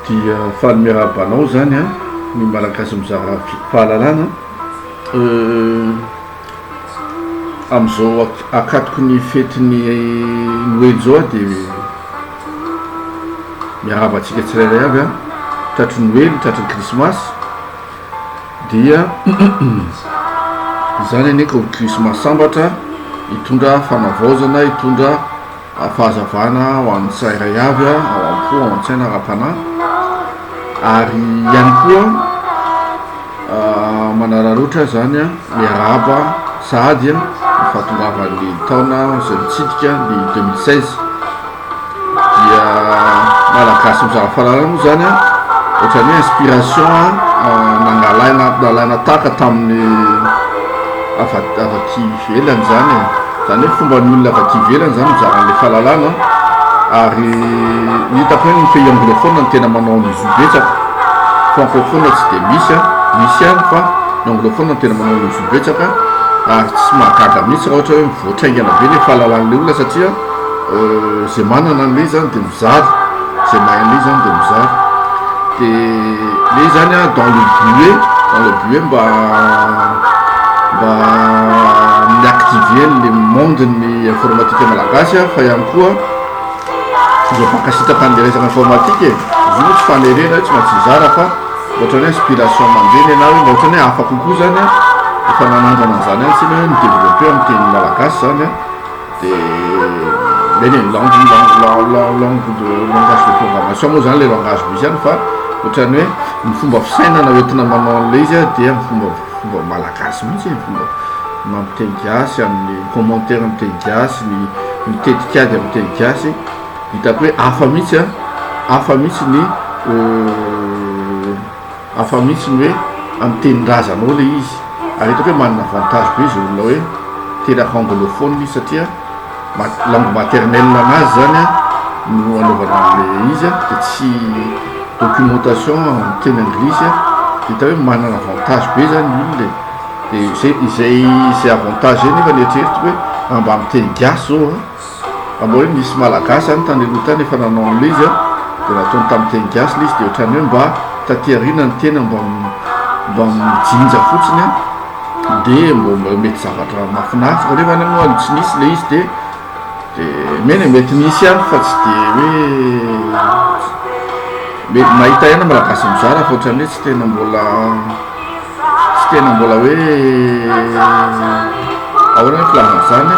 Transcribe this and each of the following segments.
Dia faly miarahaba anao izany an, ny Malagasy mizara fahalalana. Amin'izao ankatoky ny fetin'ny Noely izao aho dia miarahaba antsika tsirairay avy an, tratry ny Noely, tratry ny Krismasy. Dia izany anie ka ho Krismasy sambatra, hitondra fanavaozana, hitondra fahazavana ho an'ny tsirairay avy ao am-po, ao an-tsaina, ara-panahy. Ary ihany koa manararaotra izany miarahaba sahady ny fahatongavan'ny taona izay mitsidika ny 2016. Dia Malagasy mizara fahalalana moa izany an, ohatran'ny hoe inspiration nangalaina nalaina tahaka tamin'ny avy avy aty ivelany izany e, izany hoe fomban'ny olona avy aty ivelany izany mizara an'ilay fahalalana ary ny hitako hoe ny pays anglophone no tena manao an'izy io betsaka, francophone tsy dia misy an, misy ihany fa ny anglophone no tena manao an'izy io betsaka ary tsy mahagaga mihitsy raha ohatra hoe mivoatra haingana be ilay fahalalan'ilay olona satria Zay manana an'ilay izy zany de mizara, zay mahay an'ilay izy zany de mizara. De le izy zany an dans le but dans le but mba mba mi-activer an'le monde ny informatique malagasy an, fa ihany koa mba mpankasitraka an'le resaka informatique e, izy io moa tsy fanerena hoe tsy maintsy hizara fa ohatran'ny hoe inspiration mandeha nenaha hoe mba ohatran'ny hoe hafa kokoa zany an, efa nanandrana an'izany ihany tsika hoe mi-developper amin'ny teny malagasy zany an. De eny e, langue langue de langage de programmation moa zany le langage misy any fa ohatran'ny hoe ny fomba fisainana hoentina manao an'ilay izy a dia amin'ny fomba fomba malagasy mihitsy e, fomba amin'ny teny gasy, amin'ny commentaire amin'ny teny gasy, ny ny tetikady amin'ny teny gasy, hitako hoe hafa mihitsy a, hafa mihitsy ny Hafa mihitsy ny hoe amin'ny tenin-drazanao ilay izy. Ary hitako hoe manana avantage be izay olona hoe teraka anglophone izy satria langue maternelle anazy zany no anaovana an'ilay izy dia tsy documentation amin'ny teny anglisy dia hita hoe manana avantage be zany ny olona e. Dia izay izay izay avantage izay nefa eritreretiko hoe raha mba amin'ny teny gasy zao an. Raha mba hoe nisy malagasy zany tany aloha tany efa nanao an'ilay izy an, dia nataony tamin'ny teny gasy ilay izy dia ohatran'ny hoe mba taty aoriana ny tena mba mba mijinja fotsiny an, dia mbo mety zavatra mahafinaritra fa nefa moa tsy nisy ilay izy dia dia meny e, mety nisy ihany fa tsy dia hoe mety mahita ihany malagasy mizara fa ohatran'ny hoe tsy tena mbola Tsy tena mbola hoe ahoana ny filazana an'izany e,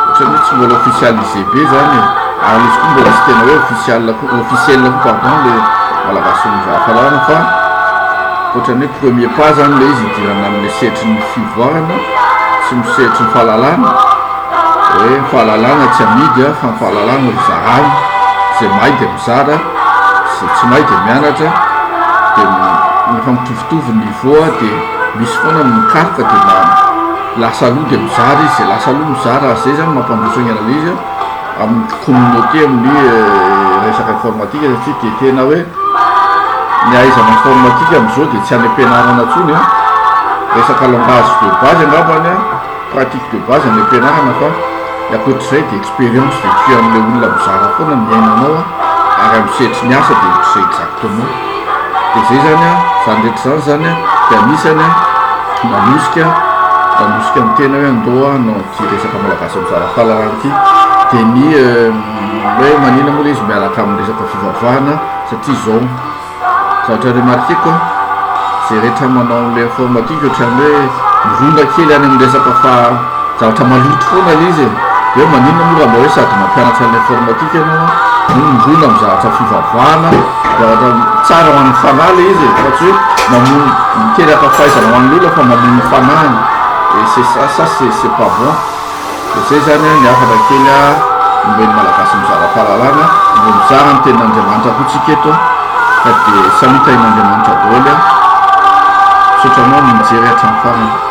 ohatran'ny hoe tsy mbola officialisé be zany e, ary izy koa mbola tsy tena hoe official koa, officiel koa pardon le malagasy mizaha fahalalana fa ohatran'ny hoe premier pas zany le izy hidirana amin'le sehatry ny fivoarana sy ny sehatry ny fahalalana, hoe ny fahalalana tsy amidy fa ny fahalalana zarana, zay mahay dia mizara, zay tsy mahay dia mianatra, dia rehefa mitovitovy ny niveau dia misy foana ny mikaroka dia mba lasa aloha dia mizara izy, zay lasa aloha mizara ary zay zany mampandroso haingana ilay izy amin'ny communauté amin'ny resaka informatique satria dia tena hoe ny ahaizana informatique amin'izao dia tsy any am-pianarana intsony an, resaka langage de base angambany an. Pratique de base any am-pianarana fa ny ankoatr'izay dia expérience vécue amin'ilay olona mizara foana ny iainanao ary amin'ny sehatry ny asa dia ohatr'izay exactement. Dia izay izany an, izany rehetra izany izany an dia anisany an manosika manosika ny tena hoe andao hanao an'ity resaka malagasy mizara fahalalana ity. Dia ny hoe manina moa ilay izy miaraka amin'ny resaka fivavahana satria izao. Zavatra remarqueko an, ze rehetra manao an'ilay informatique ohatran'ny hoe mirona kely any amin'ny resaka fa zavatra maloto foana ilay izy e, de hoe maninona moa raha mba hoe sady mampianatra an'ilay informatique ianao an no mirona amin'ny zavatra fivavahana, zavatra tsara ho an'ny fanahy ilay izy e, fa tsy hoe mamono miteraka fahaizana ho an'ny olona fa mamono ny fanahiny, et c'est ça, ça c'est pas bon. Dia zay zany ny hafatra kely omen'ny Malagasy mizara fahalalana, mbo mizara ny tenin'Andriamanitra koa tsika eto ka dia samia tahin'Andriamanitra daholo. Misaotra anao ny nijery hatramin'ny farany.